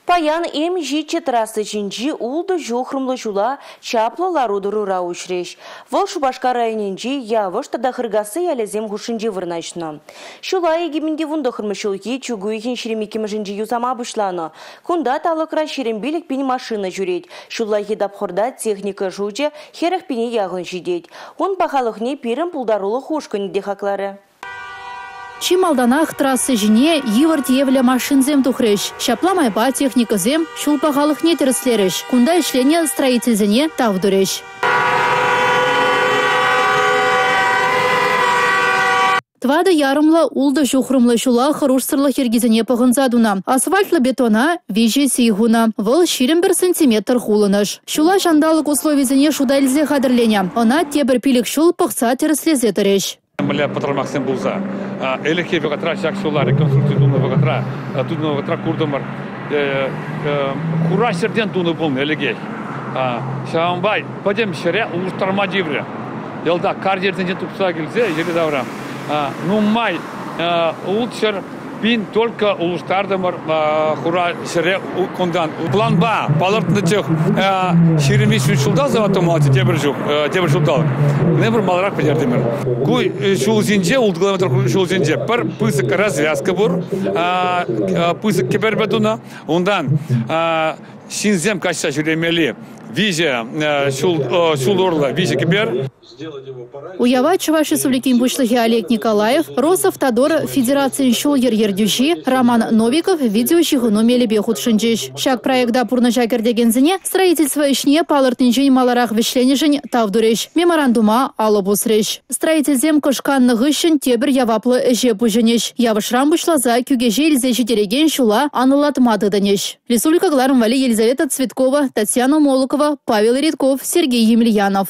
Паян М-7 трасса ҫинчи 6 ҫухрӑмлӑ ҫула чаплӑ лару-тӑрура уҫрӗҫ. Вӑл Шупашкар районӗнчи Явӑш тата Хыркасси ялӗсем хушшинче вырнаҫнӑ. Ҫула 2019 ҫулхи чӳк уйӑхӗн 22-мӗшӗнче юсама пуҫланӑ. Кунта талӑкра 25 пин машина ҫӳрет. Ҫуллахи тапхӑрта техника шучӗ 40 пине яхӑн ҫитет. Ун пахалӑхне пирӗн пултарулӑх ушкӑнӗ те хакларӗ. Чи малтанах трасса ҫине йывӑр тиевлӗ машинсем тухрӗҫ. Ҫапла майпа техникӑсем ҫул пахалӑхне тӗрӗслерӗҫ, кунта ӗҫленӗ строительсене тав турӗҫ. Тӑватӑ ярӑмлӑ, ултӑ ҫухрӑмлӑ ҫула хӑрушсӑрлӑх йӗркисене пӑхӑнса тунӑ. Асфальтлӑ бетона виҫӗ сий хунӑ. Вӑл 21 сантиметр хулӑнӑш. Ҫула ҫанталӑк условийӗсене шута илсе хатӗрленӗ. Ӑна тепӗр пилӗк ҫул пӑхса тӗрӗслесе тӑрӗҫ. Мӗнле пӑтӑрмахсем пулса ӗлӗкхи вӑхӑтра ҫак ҫула реконструкци тунӑ вӑхӑтра тунӑ вӑхӑтра куртӑмӑр хура ҫӗртен тунӑ пулнӑ ӗлӗкех. Ҫавӑнпа пӗтӗм ҫӗре улӑштарма тиврӗ. Ялта карьерсенчен тупса килсе йӗри-тавра нумай ултҫӗр пин только улӑштартӑмӑр хура ҫӗре кунтан. Планпа палӑртнӑ чух 23 ҫулта завод тумаллаччӗ тепӗр ҫул, тепӗр ҫулталӑк. Небӗр маларах пӗтертӗмӗр. Ку ҫул ҫинче, ултӑ километр ҫул ҫинче пӗр пысӑк развязка пур, пысӑк кӗперпе тунӑ. Унтан ҫынсем каҫса ҫӳремелли виҫӗ ҫул урлӑ виҫӗ кӗпер. Уява Чӑваш Республикин Пуҫлӑхӗ Олег Николаев, Росавтодор федерацин ҫул-йӗр ертӳҫи Роман Новиков видеоҫыхӑну мелӗпе хутшӑнчӗҫ. Ҫак проекта пурнӑҫа кӗртекенсене строительство ӗҫне палӑртнинчен маларах вӗҫленӗшӗн тав турӗҫ, меморандума алӑ пусрӗҫ. Строительсем кӑшканнӑ хыҫҫӑн тепӗр яваплӑ ӗҫе пуҫӑнӗҫ. Явӑшран пуҫласа Кӳкеҫе илсе ҫитерекен ҫула анлӑлатма тытӑнӗҫ. Республика кӑларӑм валли Елизавета Цветкова, Татьяна Молокова, Павел Редков, Сергей Емельянов.